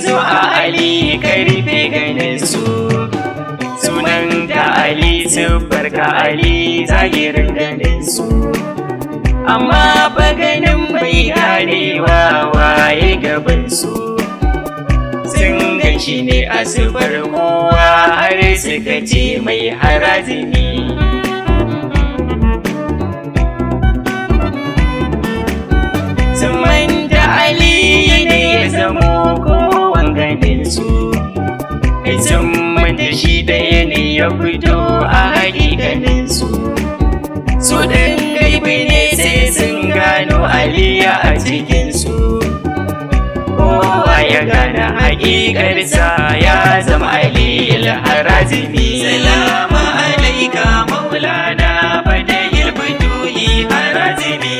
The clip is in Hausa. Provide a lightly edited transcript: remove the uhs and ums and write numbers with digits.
zo a Ali, karfe ganin su. Sunan ka Ali, siffar ka Ali, zahirin ganin su. Amma fa ganin bai ganewa waye gaban su. Sun gan shi ne a siffar kowa, har suka ce mai harazimi. Sun manta Ali ne ya zamo kowan ganin su. Kai, sun manta shi ɗaya ne ya fito a hakikanin su. Su ɗin gaibi ne, sai sun gano Aliya a cikinsu. Kowa ya gane hakikarsa ya zama Aliyul Harazimi. Salamu alaika maulana, fadahil futuhi harazimi.